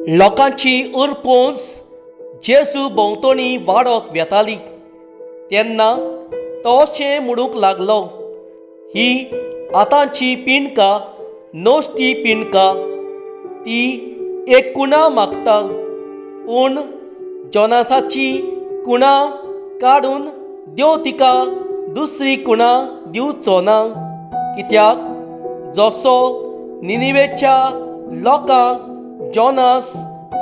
लोकांची उरपोंज जेजू भोंवतणी वाडोक वेताली तेन्ना तो अशें म्हणूंक लागलो, ही आतांची पिंडका नश्टी पिंडका, ती एक कुणा मागता, पूण जोनासाची कुणा काडून देव तिका दुसरी कुणा दिवचो ना. कित्याक जसो निनिवेच्या लोकांक जोनास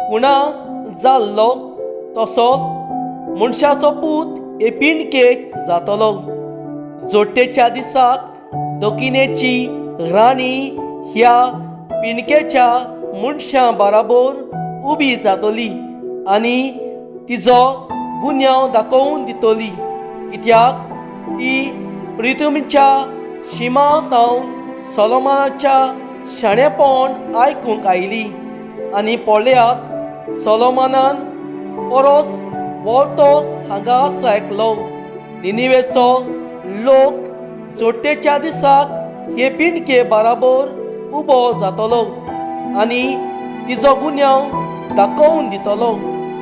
कुणा जाल्लो तसोच मनशाचो पूत हे पिंडकेक जातलो. जोडटेच्या दिसाक दकिनेची राणी ह्या पिंडकेच्या मनशां बराबर उबी जातली आनी तिजो गुन्यांव दाखोवन दितली, कित्याक ती प्रितुमच्या शिमा जावन सोलोमनाच्या शाणेपण आयकूंक आयली आनी पळयात सोलोमनान परस व्हडलो हांगा आसा एकलो. निनिवेचो लोक जोडटेच्या दिसाक हे पिंडके बराबर उबो जातलो आनी तिजो गुन्यांव दाखोवन दितलो,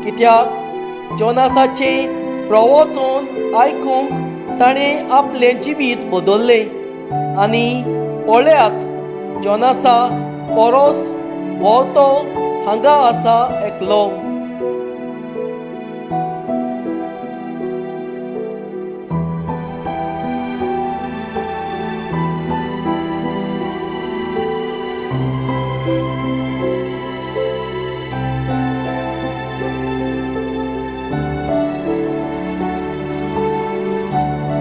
कित्याक जोनासाचें प्रवचन आयकूंक ताणें आपलें जिवीत बदल्लें आनी पळयात जोनासा परस व्हडलो हांगा आसा एकलो.